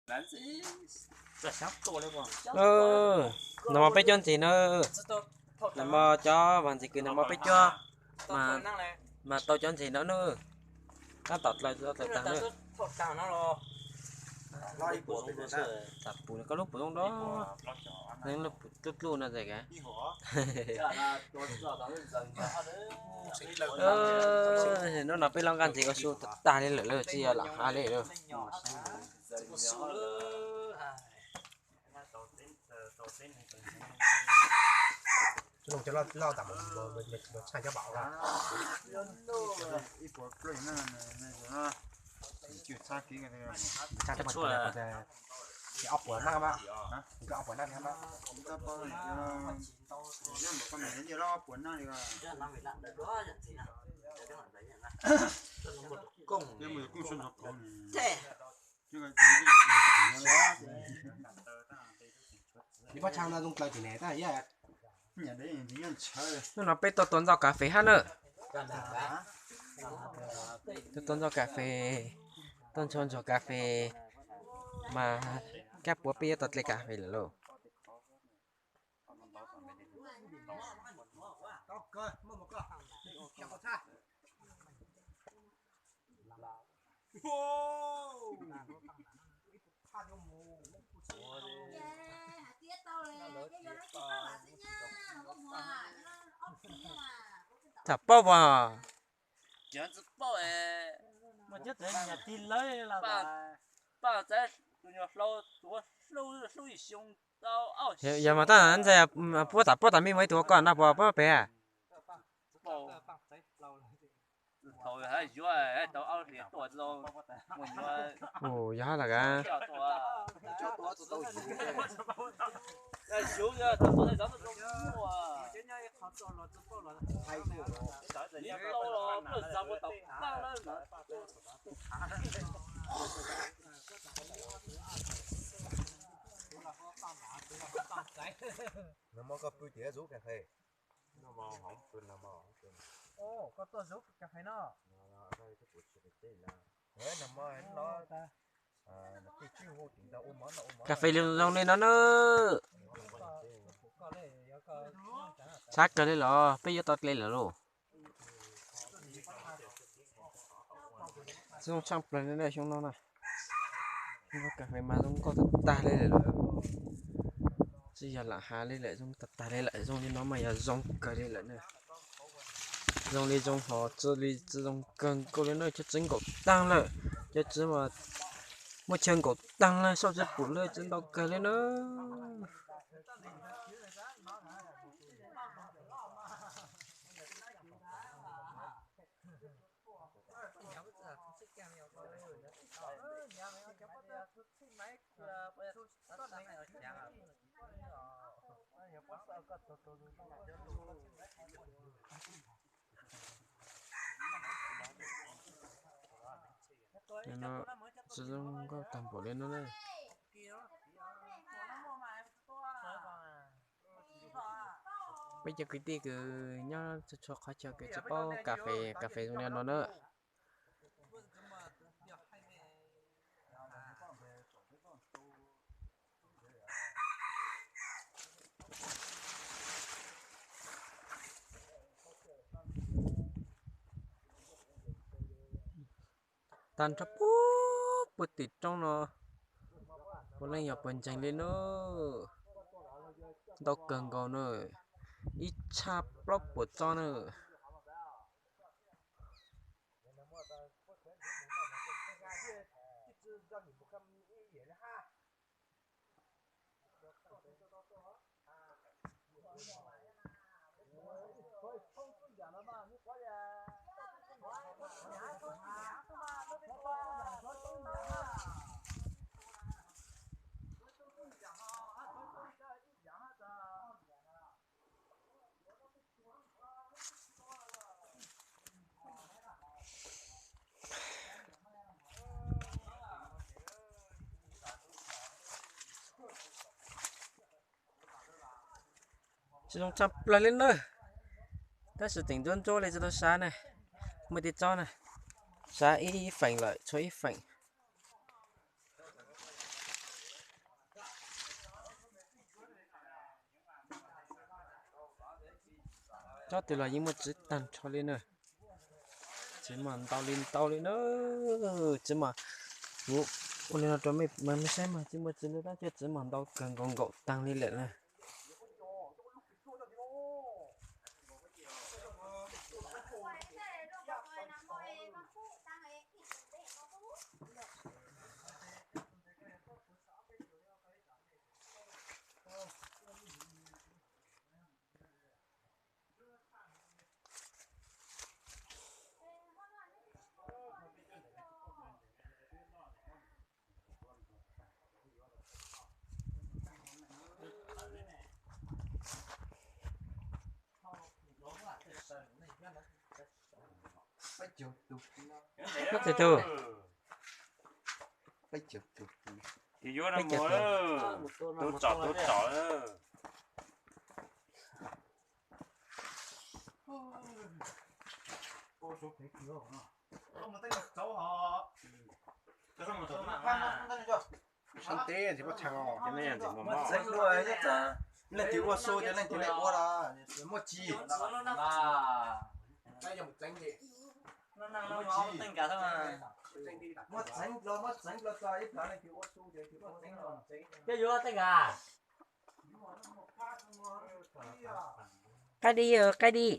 Nag hmo peb cuab ntxiv na, nag hmo cov vaj ntxiv kws nag hmo peb cuab mas tau cov ntses no na, tab tom dlaws dlaws tag na. Tam pum koj lub pum zoo dua, lub pluj pluj no tes kav. Hnub no peb los nqa ntses ua su tag tag li lawm lauj, tsis yog lam hav li lauj. Ob puas nag, ob puas nag. Hnub no peb tuaj tua ntxauj kas fes hab na. Tuaj tua ntxauj kas fes, tuaj ntxhua ntxuag kas fes, mas kab puav peb yuav tau dle kas fes lawm lauj. Tham paub as. Yog mas tab ntxhais puab tam puab tam mej muaj ib tug ua koj no puas puab pem? Yog hab los kav. Nag hmo koj pw tim zub kas fes. Kas fes zoo li no na. Sab kawg li los peb yuav tau dle lawm lauj. Zoo tshaj plaws li xyoo no na. Kas fes mas zoo nkauj tag tag li lawm. Tsis yog lam hav li lawm, zoo tag tag li lawm, zoo li no mas yog zoo kawg li lawm na. Zoo li zoo hos tsi li tsi zoo kawg nkaus li na, cov txiv nkaum taag lawm, cov txiv mas muaj chaw nkaum taag lawm, soj tsi pum lawm, txiv ntau kawg li na. No tsis zoo nkauj tag npaum li no na. Peb cov kwv tij kws nyob txhua txhua qhov chaw kws tsis paub kas fes, kas fes zoo li no na. Tag nrho puag puag tim roob no, puav leej yog puas ntseeg li na. Ntau kawg nkaus na, ib txhab plaub puas txob na. Tsis zoo tshaj plaws li na. Tab sis tseem ntsuab ntsuab li tsis tau sab na. Muaj tej tsob na, sab ib feem lawm, tshuav ib feem. Tsob twg los yeej muaj txiv tag nrho li na. Txiv mas ntau li ntau li na. Txiv mas, kuv ua li no rau mej saib mas tsis muaj txiv li, tab sis txiv mas ntau kawg nkaus nkaum tag li lawm na. Peb caug tug, peb caug tug, peb caug tug, tus tsom tus tsom. Sab teb tsis muaj tshee os. Leej twg ua su ces leej twg ua, muaj tsis. Muab txeev los muab txeev los txog ib plag leej twg ua su ces leej twg ua txeev los txeev. Qaij dib, qaij dib.